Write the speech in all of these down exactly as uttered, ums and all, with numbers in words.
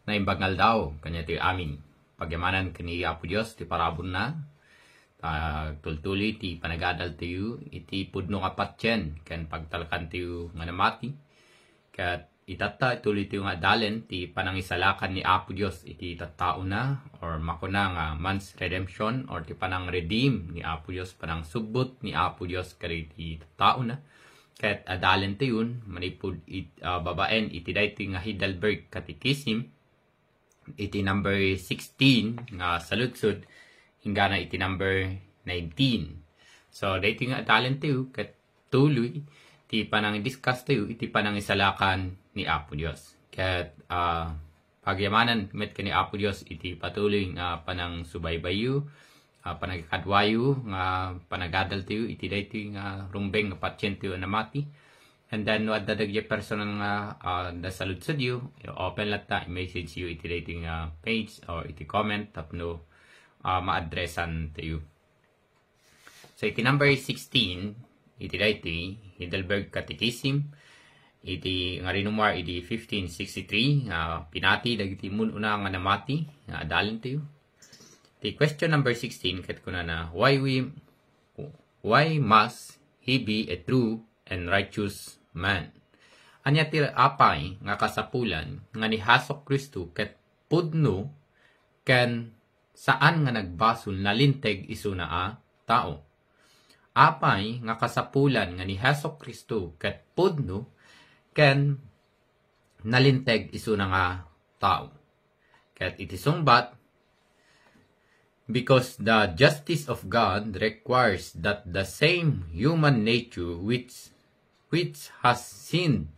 Naimbag nga aldaw kaniatayo amin. Pagyamanan ken ni Apo Dios ti paraburna. Ta tultuloy ti panagadaltayo iti pudno nga patien ken pagtalakantayo nga namati. Ket itatta, ituloytayo nga adalen ti panangisalakan ni Apo Dios iti tattaona, or makuna nga man's redemption, or ti panang-redeem ni Apo Dios, panangsubbot ni Apo Dios kadagiti tattaona. Ket adalentayon manipud it-, ah, babaen iti daytoy nga Heidelberg Catechism, iti number sixteen nga saludsod, inggana iti number nineteen. So, daytoy nga adalentayo ket tuloy ti panangdiscuss tayo iti panangisalakan ni Apo Dios. Ket, ah, pagyamanan met ken ni Apo Dios iti patuloy nga panangsubaybayyo, ah, panagkakaduayo nga panagadaltayo iti daytoy nga rumbeng nga patientayo a namati. And then, no adda dagiti personal nga, ah, da saludsodyo, open latta, i-message yo iti daytoy nga page or iti comment tapno, ah, ma-addressan tayo. So, iti number sixteen, iti daytoy Heidelberg Catechism, iti nga rinumar idi fifteen sixty-three, nga pinati dagiti immun-una nga namati, nga adalentayo. Ti question number sixteen, ket kunana, why we, why must he be a true and righteous man? Ania ti apay nga kasapulan nga ni Jesu-Cristo ket pudno ken saan nga nagbasol nalinteg isuna a tao? Apay nga kasapulan nga ni Jesu-Cristo ket pudno ken nalinteg isuna nga tao? Ket iti sungbat, because the justice of God requires that the same human nature which, which has sinned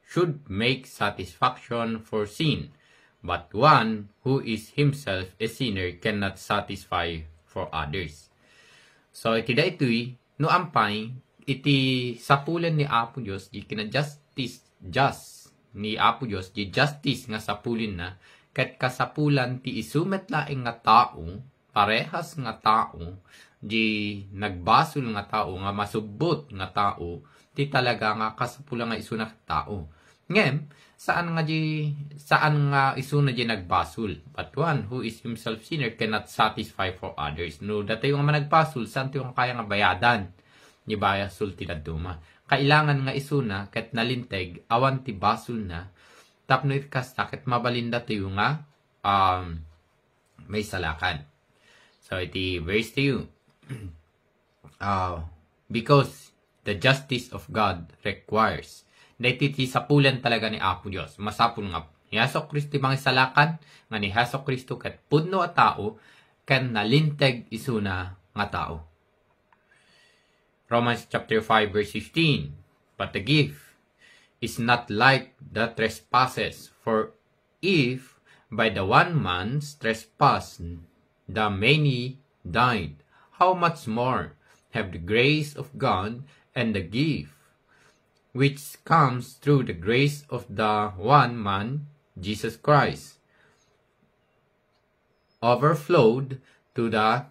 should make satisfaction for sin, but one who is himself a sinner cannot satisfy for others. So, iti daytoy, no apay, iti sapulan ni Apo Dios, di kina-justice, just ni Apo Dios, di justice nga sapulanna, ket kasapulan ti isu met laeng nga tao, parehas nga tao, di nagbasol nga tao, nga masubbot nga tao, ti talaga nga kasapulan nga isuna ket tao. Ngem, saan nga di, saan nga isuna di nagbasol, but one who is himself sinner cannot satisfy for others. No, datayo nga managbasol, saantayo nga kaya nga bayadan ni basol ti dadduma. Kailangan nga isuna ket nalinteg awan ti basolna, tapno iti kasta ket mabalin datayo nga, um, maisalakan. So, iti verse two, uh, because the justice of God requires. Daytoy ti sapulan talaga ni Apo Dios. Masapul nga ni Jesu-Cristo mangisalakan, nga ni Jesu-Cristo ket pudno a tao, ken nalinteg isuna nga tao. Romans chapter five, verse fifteen, but the gift is not like the trespasses, for if by the one man's trespass the many died, how much more have the grace of God and the gift which comes through the grace of the one man, Jesus Christ, overflowed to the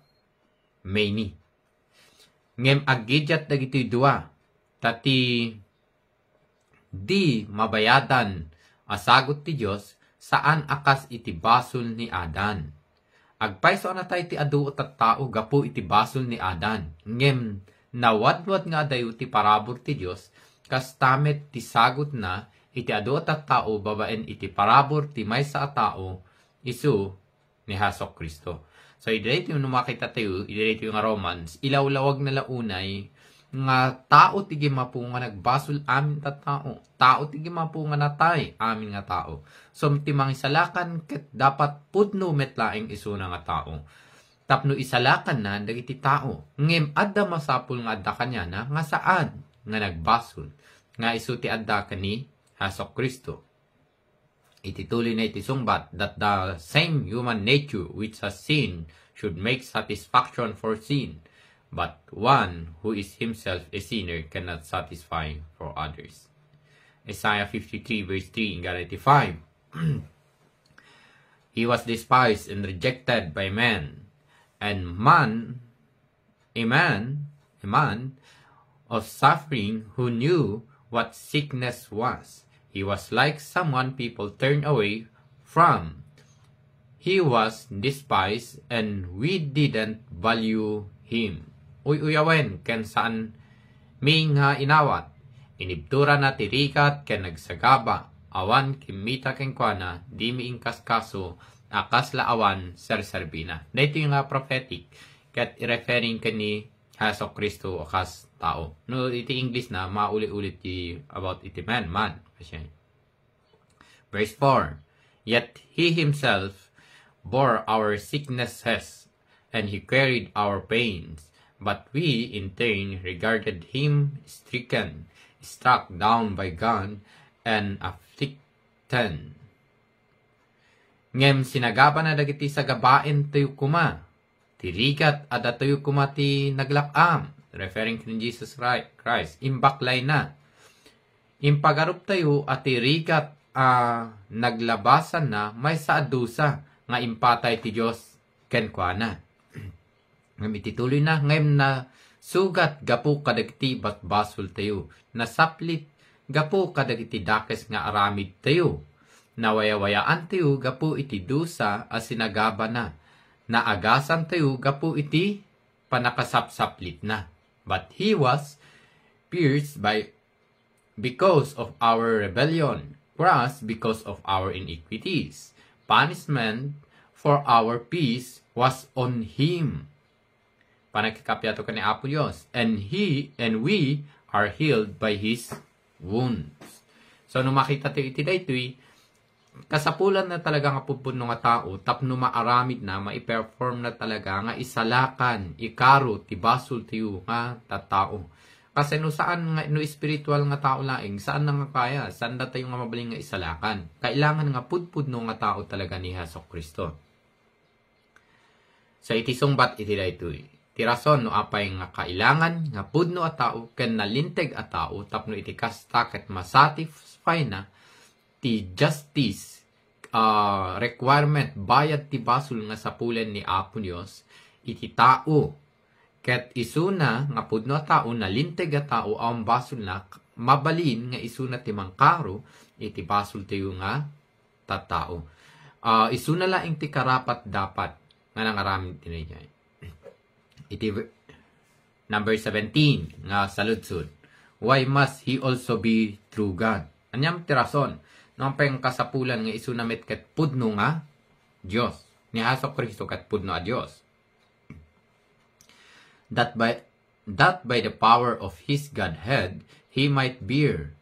many. Ngem agidiat dagitoy dua, ta ti di mabayadan a sagut ti Dios, saan a kas iti basol ni Adan. Agpayso a natay ti adu a tattao gapu iti basol ni Adan, ngem nawadwad nga adayo ti parabur ti Dios, kasta met ti sagutna iti adu a tattao babaen iti parabur ti maysa a tao, isu ni Jesu-Cristo. So, idi daytoy no makita tayo, idi daytoy nga Romans, ilawlawag na la unay nga tao ti gimapu nga nagbasol amin a tao. Tao ti gimapu nga natay amin nga tao. So, ti mangisalakan ket dapat pudno met laeng isuna nga tao. Tapno isalakanna dagiti tao. Ngem adda masapul nga adda kaniana nga saan nga nagbasol. Nga isu ti adda ken ni Jesu-Cristo. Iti tuloy na iti sungbat, that the same human nature which has sinned should make satisfaction for sin, but one who is himself a sinner cannot satisfy for others. Isaiah fifty-three verse three, inggana iti five. He was despised and rejected by men, and man a man, a man of suffering who knew what sickness was. He was like someone people turn away from. He was despised and we didn't value him. Uy-uyawen ken saan mi nga inawat. Inibturana ti rigat ken nagsagaba. Awan kimmita kenkuana, dimi inkaskaso a kasla awan serserbina. Daytoy nga prophetic ket referring ken ni Jesu Cristo a kas tao. No, iti English na, mauli-ulit ti about iti man, man. Kasi, verse four, "Yet he himself bore our sicknesses, and he carried our pains. But we, in turn, regarded him stricken, struck down by God, and afflicted." Ngem sinagabana dagiti sagabaentayo koma. Ti rigat a datayo koma ti naglap-am, referring to Jesus Chri-, Christ, imbaklayna. Impagaruptayo a ti rigat a naglabasanna maysa a dusa nga impatay ti Dios kenkuana. Ngem iti tuloyna, ngem nasugat gapu kadagiti basbasoltayo, nasaplit gapu kadagiti dakes nga aramidtayo, nawayawayaantayo gapu iti dusa a sinagabana, naagasantayo gapu iti pannakasapsaplitna. But he was pierced by, because of our rebellion, crushed because of our iniquities. Punishment for our peace was on him. Panagkakapiato ken ni Apo Dios. And he, and we are healed by his wounds. So, no makita tayo iti daytoy, kasapulan na talaga nga pudpudno nga tao, tapno maaramid na, maiperform na talaga nga isalakan, ikaro, ti basol tayo nga tattao. Kasi no saan nga, no espiritual nga tao laeng, saan na nga kaya, saan na tayo nga mabalin nga isalakan. Kailangan nga pudpudno nga tao talaga ni Jesu Cristo. So, iti sungbat iti daytoy, ti rason no apay nga kailangan nga pudno a tao ken nalinteg a tao tapno iti kasta ket masatisfy na ti justice, ah, requirement, bayad ti basol nga sapulen ni Apo Dios iti tao. Ket isuna nga pudno a tao, nalinteg a tao, awan basolna, mabalin nga isuna ti mangkaro iti basoltayo nga tattao. Ah, isuna laeng ti karapat-dapat nga nangaramid iti daydiay. Iti ver-, number seventeen nga saludsod, "Why must he also be true God?" Aniam ti rason no apay nga kasapulan nga isuna met ket pudno nga Dios? Ni Jesu Cristo ket pudno a Dios. That by, that by the power of his Godhead, he might bear,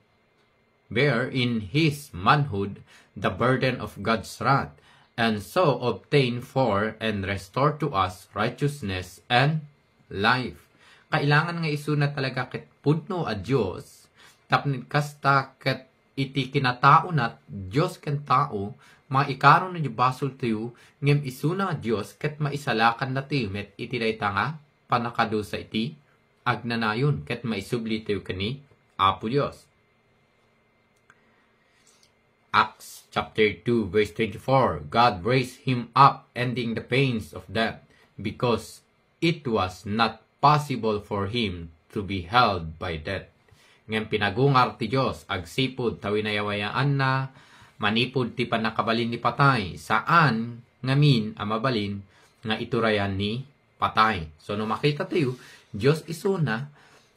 bear in his manhood the burden of God's wrath, and so obtain for and restore to us righteousness and life. Kailangan nga isuna talaga ket pudno a Dios, tapno kasta ket iti kinataona, Dios ken tao, maikaro na di basoltayo, ngem isuna a Dios ket maisalakan na tayo met iti dayta nga pannakadusa iti agnanayon ket maisubli tayo ken ni Apo Dios. Acts chapter two, verse twenty-four, "God raised him up, ending the pains of death, because it was not possible for him to be held by death." Ngem pinagungar ti Dios agsipud ta winayawayaanna manipud ti pannakabalin ni patay, saan ngamin a mabalin nga iturayan ni patay. So, no makita tayo, Dios isuna,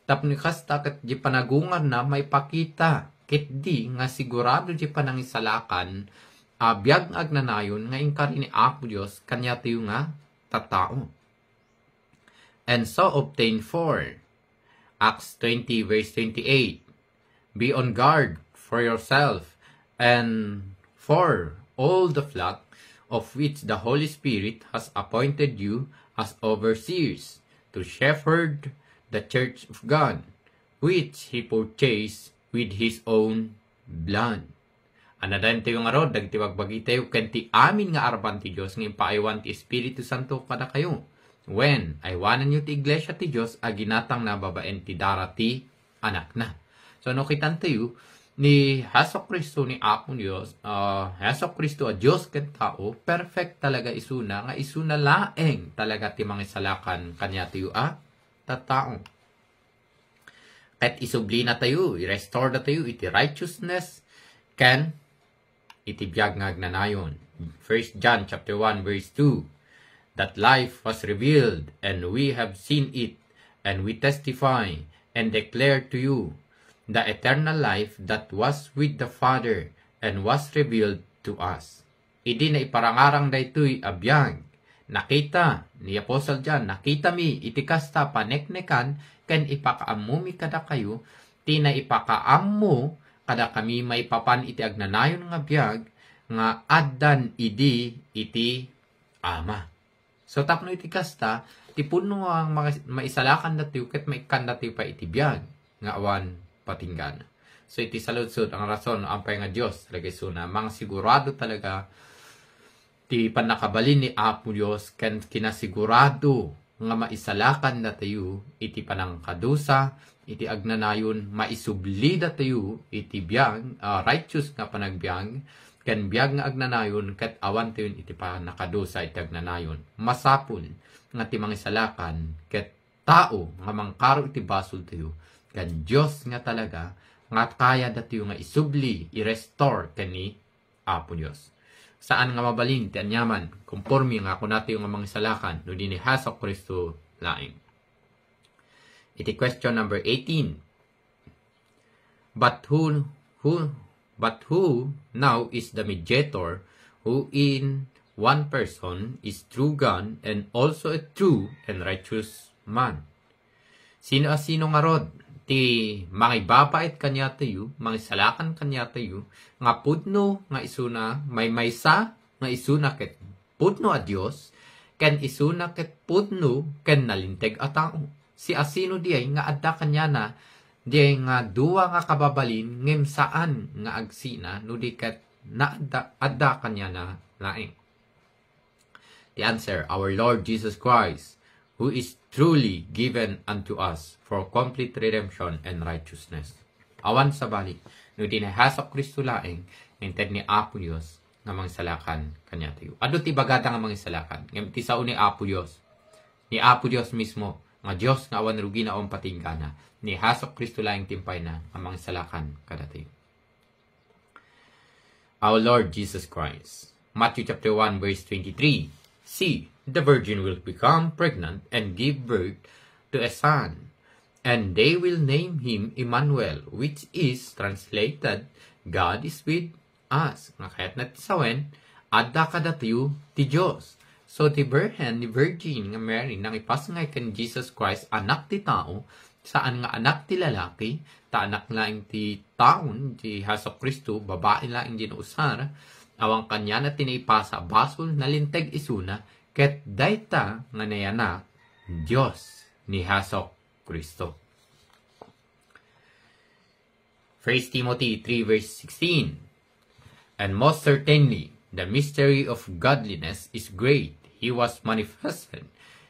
tapno kasta ket di panagungarna maipakita ketdi nga sigurado di panangisalakan a biag nga agnanayon nga inkari ni Apo Dios kaniatayo nga tattao. And so obtain for, Acts twenty verse twenty-eight, "Be on guard for yourself and for all the flock of which the Holy Spirit has appointed you as overseers to shepherd the church of God, which he purchased with his own blood." Anadaentayo ngarud dagiti bagbagitayo ken ti amin nga araban ti Dios nga impaaywan ti Espiritu Santo kadakayo. Wen, aywananyo ti iglesia ti Dios a ginatangna babaen ti dara ti Anakna. So, no kitantayo, ni Jesu Cristo ni Apo Dios, ah, Jesu Cristo a Dios ken tao, perfect talaga isuna, nga isuna laeng talaga ti mangisalakan kaniatayo a tattao. Ket isublina tayo, i-restore na tayo iti righteousness, ken iti biag nga agnanayon. First John chapter one verse two, that life was revealed, and we have seen it, and we testify and declare to you the eternal life that was with the Father and was revealed to us. Idi naiparangarang daytoy a biag, nakita ni Apostle John, nakitami iti kasta paneknekan ken ipakaammomi kadakayo ti naipakaammo kadakami maipapan iti agnanayon nga biag nga addan idi iti Ama. So, tapno iti kasta, ti pudno nga ma-, maisalakan datayo ket maikkan datayo pay iti biag nga awan patinggana. So, iti saludsod, ang rason no apay nga Dios talaga isuna, mangsigurado talaga ti pannakabalin ni Apo Dios ken kinasigurado nga maisalakan datayo iti panangkadusa, iti agnanayon, maisubli datayo iti biag, ah, righteous nga panagbiag, ken biag nga agnanayon, ket awan tayon iti pannakadusa iti agnanayon. Masapul nga ti mangisalakan ket tao nga mangkaro iti basoltayo, ken Dios nga talaga nga kaya datayo nga isubli, i-restore ken ni Apo Dios. Saan nga mabalin ti aniaman, konforme nga kunatayo nga mangisalakan, no di ni Jesu-Cristo laeng. Iti question number eighteen, but who, who, but who now is the mediator who in one person is true God and also a true and righteous man? Sino a sino ngarud ti mangibabait kaniatayo, mangisalakan kaniatayo, nga pudno nga isuna, maymaysa nga isuna ket pudno a Dios, ken isuna ket pudno ken nalinteg a tao? Siasino diay nga adda kaniana diay nga dua nga kababalin ngem saan nga agsina no di ket naadda, adda kaniana laeng? The answer, our Lord Jesus Christ, who is truly given unto us for complete redemption and righteousness. Awan sabali, no di ni Jesu-Cristo laeng, nga inted ni Apo Dios nga mangisalakan kaniatayo. Adu ti ibagada nga mangisalakan, ngem ti sao ni Apo Dios. Ni Apo Dios mismo, nga Dios nga awan rugina, awan patinggana. Ni Jesu-Cristo laeng ti impayna nga mangisalakan kadatayo. Our Lord Jesus Christ. Matthew chapter one verse twenty-three. See, the virgin will become pregnant and give birth to a son, and they will name him Emmanuel, which is translated, God is with us. Nga kayatna ti sawen, adda kadatayo ti Dios. So, ti birhen, ni Virgin nga Mary, nangipasngay ken Jesus Christ, anak ti tao, saan nga anak ti lalaki, ta anak laeng ti taon, ti Jesu-Cristo, babai laeng ti nausar, awan kaniana ti naipasa a basol, nalinteg isuna, ket dayta nga nayanak, Dios ni Jesu-Cristo. First Timothy three verse sixteen. And most certainly, the mystery of godliness is great. He was manifested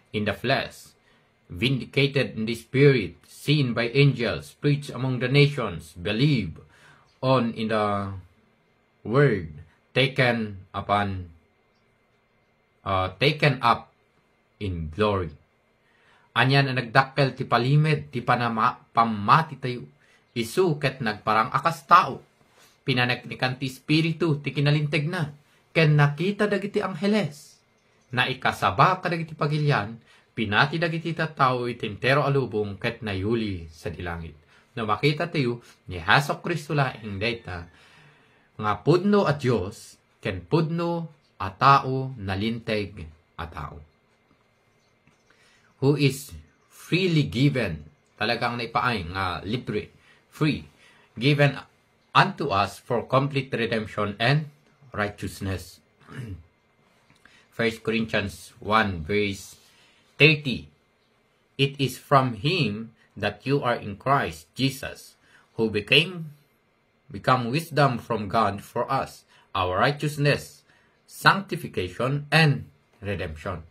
in the flesh, vindicated in the spirit, seen by angels, preached among the nations, believed on in the word, taken upon, uh, taken up in glory. Anian a nagdakkel ti palimed ti panama-, pammatitayo. Isu ket nagparang a kas tao. Pinaneknekan ti Espiritu ti kinalintegna, ken nakita dagiti angheles. Naikasaba kadagiti pagilian, pinati dagiti tattao iti entero a lubong ket nayuli sadi langit. No makitatayo, ni Jesu-Cristo laeng dayta nga pudno a Dios ken pudno a tao, nalinteg a tao. Who is freely given, talagang naipaay nga libre, free, given unto us for complete redemption and righteousness. First Corinthians one verse thirty, it is from him that you are in Christ Jesus, who became, become wisdom from God for us, our righteousness, sanctification, and redemption.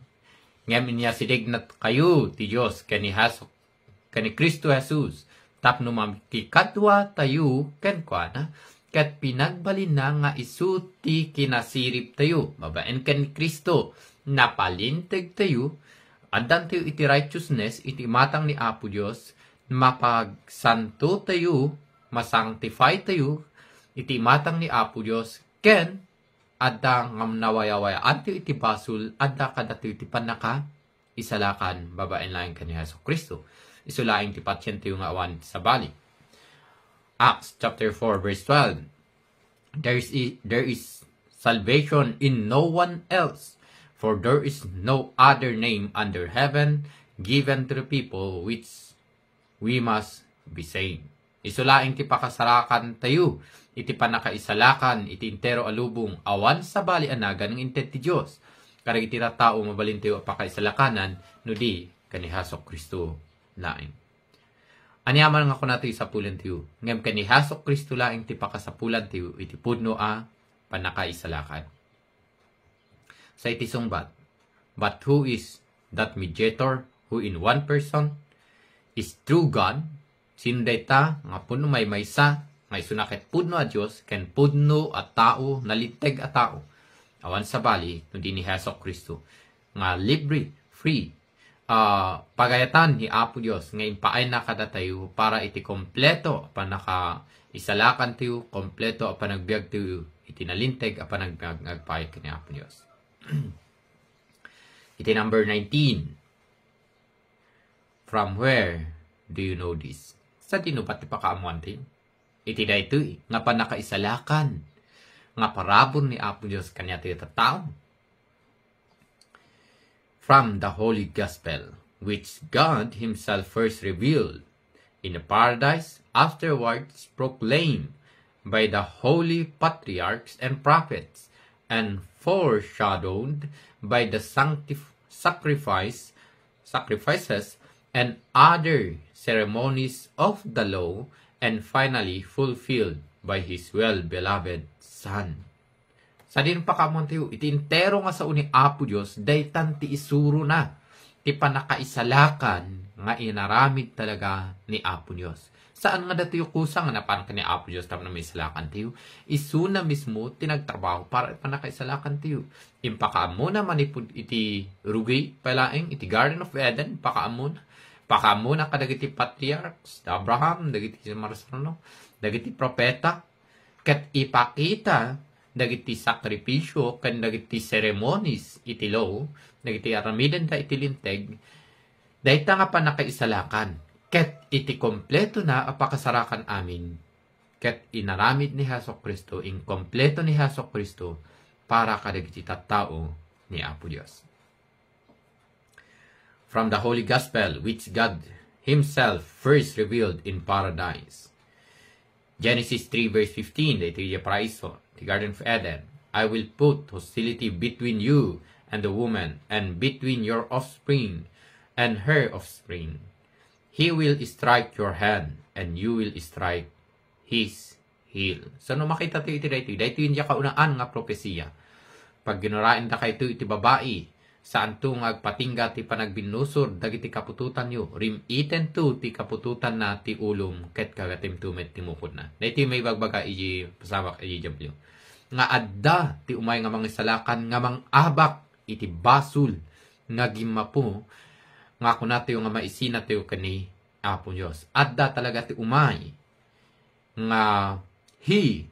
Ngem inyasidignat kayo ti Dios ken ni Jesu-, ken ni Cristo Jesus, tapno makikadua tayo kenkuana, ket pinagbalinna nga isu ti kinasirib tayo. Babaen ken ni Cristo, napalinteg tayo, addan tayo iti righteousness iti imatang ni Apo Dios, mapagsanto tayo, masanctify tayo iti imatang ni Apo Dios, ken adda nga nawayawayaan tayo iti basol, adda kadatayo ti pannakaisalakan babaen laeng ken ni Jesu-Cristo. Isu laeng ti patientayo nga awan sabali. Acts chapter four, verse twelve. There is, there is salvation in no one else, for there is no other name under heaven given to the people which we must be saved. Isu laeng ti pakasarakan tayo iti pannakaisalakan iti entero a lubong, awan sabali a nagan nga inted ti Dios. Kadagiti tattao, mabalintayo a pakaisalakanan no di ken ni Jesu-Cristo laeng. Ania man nga kunatayo sapulantayo, ngem ken ni Jesu-Cristo laeng ti pakasapulantayo iti pudno a pannakaisalakan. Sa iti sungbat, but who is that mediator who in one person is true God? Sino dayta nga pudno maymaysa nga isuna ket pudno a Dios ken pudno a tao, nalinteg a tao? Awan sabali no di ni Jesu-Cristo nga libre, free, ah, pagayatan ni Apo Dios nga impaayna kadatayo para iti kompleto a pannakaisalakantayo, kompleto a panagbiagtayo iti nalinteg a panagbiag nga agpaay ken ni Apo Dios. Iti number nineteen, from where do you know this? Sadino pay ti pakaammuantayo iti daytoy nga pannakaisalakan nga parabur ni Apo Dios kaniatayo a tattao? From the Holy Gospel, which God Himself first revealed in the paradise, afterwards proclaimed by the holy patriarchs and prophets, and foreshadowed by the sanctif-, sacrifice, sacrifices and other ceremonies of the law, and finally fulfilled by His well-beloved Son. Sadino pakaammuantayo, iti entero nga sao ni Apo Dios, daytan ti isurona ti pannakaisalakan nga inaramid talaga ni Apo Dios. Saan nga datayo kusa nga napan ken ni Apo Dios tapno maisalakantayo. Isuna mismo ti nagtrabaho para iti pannakaisalakantayo. Impakaammona manipud iti rugi pay laeng iti Garden of Eden, impakaammona. Pakaammona kadagiti patriarchs, Abraham, dagiti Marsano, dagiti propeta, ket ipakita dagiti sakripisio ken dagiti ceremonies iti law, dagiti aramidenda iti linteg, dayta nga pannakaisalakan, ket iti kompletona a pakasarakan amin, ket inaramid ni Jesu-Cristo, inkompleto ni Jesu-Cristo para kadagiti tattao ni Apo Dios. From the Holy Gospel, which God Himself first revealed in paradise. Genesis three verse fifteen, daytoy diay paraiso, the Garden of Eden. I will put hostility between you and the woman, and between your offspring and her offspring. He will strike your hand, and you will strike his heel. So, no makita tayo iti daytoy, daytoy diay kaunaan nga propesiya. Pagginuraen dakayto iti babai, saanto nga agpatingga ti panagbinnusor dagiti kaputotanyo, rim-itento ti kaputotanna ti ulom, ket kagatimto met ti mukodna. Daytoy maibagbaga iti pasamak iti W. Nga adda ti umay nga mangisalakan nga mangabak iti basol nga gimmapo nga kunatayo nga maisinatayo ken ni Apo Dios. Adda talaga ti umay nga he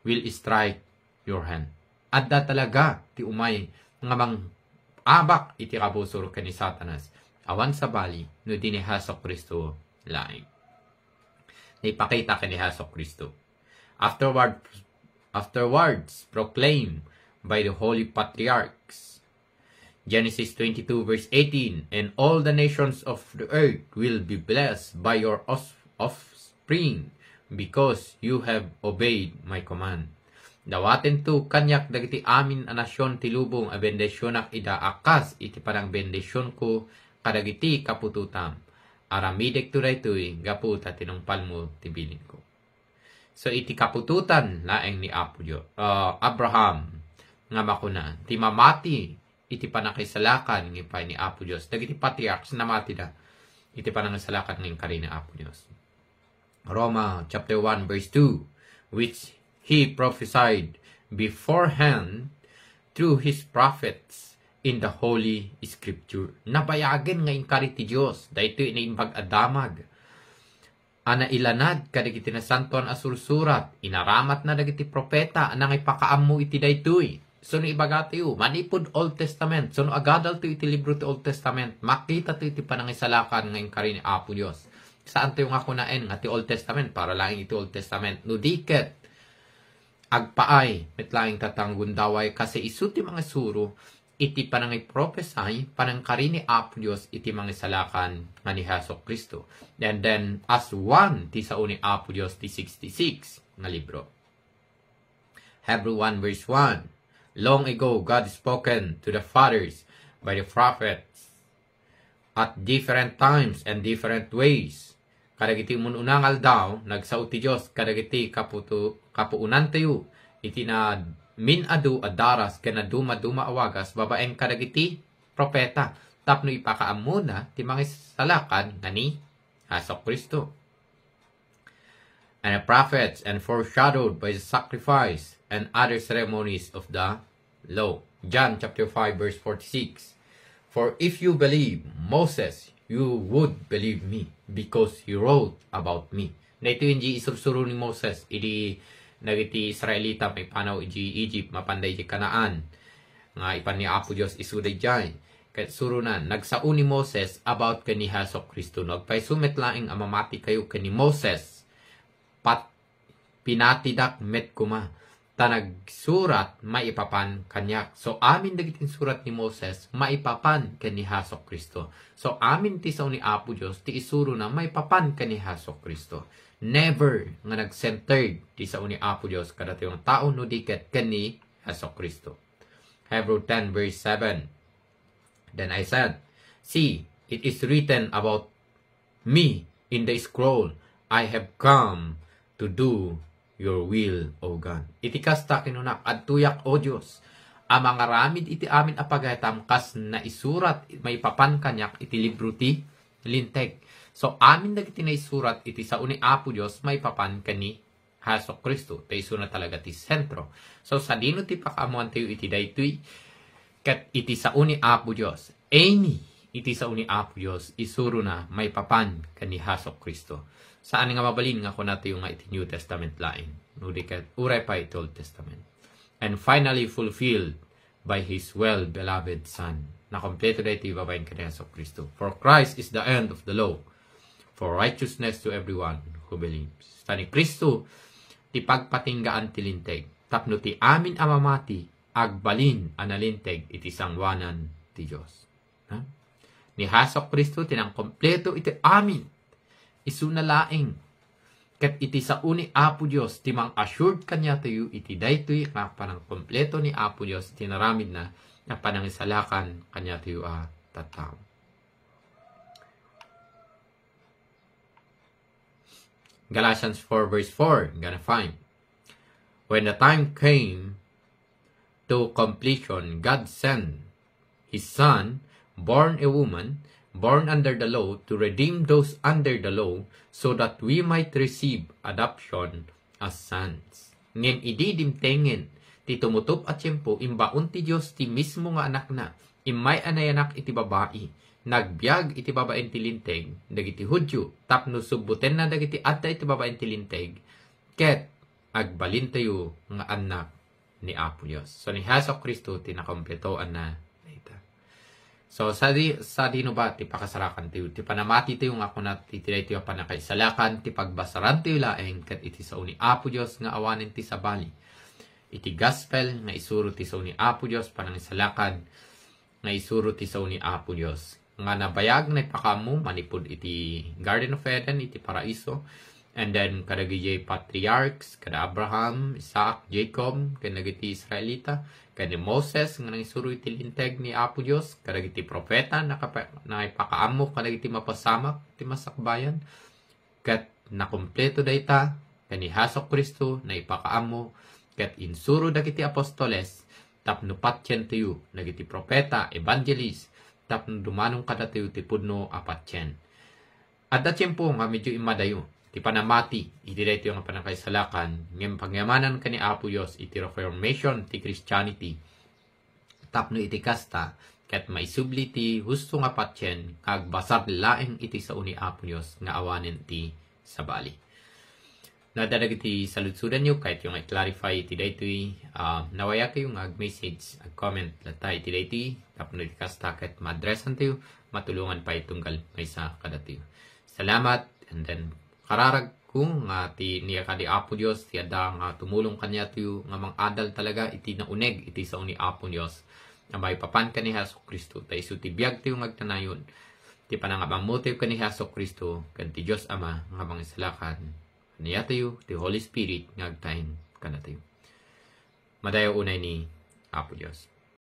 will strike your hand. Adda talaga ti umay nga mang-abak iti kabusor ken ni Satanas. Awan sabali no di ni Jesu-Cristo laeng. Naipakita ken ni Jesu-Cristo. Afterward, afterwards, proclaimed by the holy patriarchs. Genesis twenty-two verse eighteen, "And all the nations of the earth will be blessed by your os-, offspring, because you have obeyed my command." Dawatento kaniak dagiti amin a nasion ti lubong a bendisionak ida a kas iti panangbendisionko kadagiti kaputotam. Aramidekto daytoy gapu ta tinungpalmo ti bilinko. So, iti kaputotan laeng ni Apo Dios, ah, Abraham, nga makuna, ti mamati iti panakaisalakan nga ipaay ni Apo Dios. Dagiti patriarchs, namatida iti panangisalakan nga inkari ni Apo Dios. Roma chapter one verse two, which he prophesied beforehand through his prophets in the Holy Scripture. Nabayagen nga inkari ti Dios, daytoy naimbag a damag a nailanad kadagiti nasantoan a sursurat, inaramatna dagiti profeta a nangipakaammo iti daytoy. So no ibagatayo, manipud Old Testament, so no agadaltayo iti libro ti Old Testament, makitatayo iti panangisalakan nga inkari ni Apo Dios. Saantayo nga kunaen nga ti Old Testament, para laeng iti Old Testament. No di ket, agpaay met laeng ta gundaway, kasi isu ti mangisuro iti panangipropesay, panangkari ni Apo Dios iti mangisalakan nga ni Jesu Cristo. And then, as one, ti sao ni Apo Dios ti sixty-six nga libro. Hebrew one verse one, "Long ago, God spoken to the fathers by the prophets at different times and different ways." Kadagiti mun-una nga aldaw, nagsao ti Dios kadagiti kaputo-, kapuonantayo iti namin-adu a daras ken nadumaduma a wagas babaen kadagiti propeta tapno ipakaammona ti mangisalakan nga ni Jesu Cristo. And the prophets, and foreshadowed by the sacrifice and other ceremonies of the law. John chapter five, verse forty-six. "For if you believe Moses, you would believe me, because he wrote about me." Daytoy iti isursuro ni Moses idi dagiti Israelita maipanaw iti Egypt, mapanda iti Canaan, nga ipan ni Apo Dios isu daydiay. Ket surona, nagsao ni Moses about ken ni Jesu Cristo. No agpayso met laeng a mamati kayo ken ni Moses, pat-, pinatidak met koma, ta nagsurat maipapan kaniak. So, amin dagiti insurat ni Moses maipapan ken ni Jesu Cristo. So, amin ti sao ni Apo Dios ti isurona maipapan ken ni Jesu Cristo. Never nga nag-centered ti sao ni Apo Dios kadatayo nga tao no di ket ken ni Jesu Cristo. Hebrew ten verse seven. Then I said, "See, it is written about me in the scroll, 'I have come to do your will, O God.'" Iti kasta, kinunak, "Adtoyak, O Dios, a mangaramid iti amin a pagaytam kas naisurat maipapan kaniak iti libro ti Linteg." So, amin dagiti naisurat iti sao ni Apo Dios maipapan ken ni Jesu Cristo, ta isuna talaga ti sentro. So, sadino ti pakaammoantayo iti daytoy? Ket iti sao ni Apo Dios, any iti sao ni Apo Dios, isurona maipapan ken ni Jesu Cristo. Saan nga mabalin nga kunatayo nga iti New Testament laeng, no di ket uray pay iti Old Testament. And finally fulfilled by his well-beloved Son. Nakompleto daytoy babaen ken ni Jesu Cristo. "For Christ is the end of the law, for righteousness to everyone who believes." Ta ni Cristo ti pagpatinggaan ti Linteg, tapno ti amin a mamati agbalin a nalinteg iti sangoanan ti Dios. Ha? Ni Jesu Cristo ti nangkompleto iti amin. Isuna laeng. Ket iti sao ni Apo Dios ti mang-assured kaniatayo iti daytoy nga panangkompleto ni Apo Dios iti naramidna nga panangisalakan kaniatayo a tattao. Galatians four verse four, gonna find. When the time came to completion, God sent his Son, born a woman, born under the law, to redeem those under the law, so that we might receive adoption as sons. Ngem idi dimtengen ti tumutup a tiempo, imbaon ti Dios ti mismo nga Anakna, immay a nayanak iti babai, nagbiag iti babaen ti Linteg dagiti Judio, tapno subbutenna dagiti adda iti babaen ti Linteg, ket agbalintayo nga annak ni Apo Dios. So, ni Jesu Cristo ti nakompletoanna dayta. So, sadi-, sadino ba ti pakasarakantayo? Ti panamatitayo nga kunat iti daytoy a pannakaisalakan, ti pagbasarantayo laeng ket iti sao ni Apo Dios nga awanen ti sabali. Iti gospel nga isuro ti sao ni Apo Dios, panangisalakan nga isuro ti sao ni Apo Dios. Nga nabayag, naipakaammo manipud iti Garden of Eden, iti Paraiso, and then kadagiti patriarchs, kada Abraham, Isaac, Jacob, ken dagiti Israelita, ken ni Moses nga nangisuro iti Linteg ni Apo Dios, kadagiti profeta, nakapa-, naipakaammo kadagiti mapasamak ti masakbayan, ket nakumpleto dayta ken ni Jesu Cristo, naipakaammo ket insuro dagiti apostoles tapno patientayo dagiti profeta, evangelist, tapno dumanon kadatayo ti pudno a patien. Adda tiempo nga medyo immadayo ti panamati iti daytoy nga pannakaisalakan, ngem pagyamanan ken ni Apo Dios iti Reformation ti Christianity, tapno iti kasta, ket maisubli ti husto nga patien nga agbasar laeng iti sao ni Apo Dios nga awanen ti sabali. Nada dagiti saludsodanyo, kayatyo nga i-clarify iti daytoy, ah, nawayakyo nga ag-message, ag-comment latta iti daytoy, tapno iti kasta ket ma-addressantayo, matulongan pay tunggal maysa kadatayo. Salamat, and then kararagko nga ti ni kadi Apo Dios ti adda nga tumulong kaniatayo nga mang-adal talaga iti nauneg iti sao ni Apo Dios a maipapan ken ni Jesu-Cristo, ta isu ti biagtayo nga agtanayon, ti panangam-ammotayo ken ni Jesu-Cristo ken ti Dios Ama nga Mangisalakan. Kaniatayo ti Holy Spirit nga agtaeng kanatayo. Madayaw unay ni Apo Dios.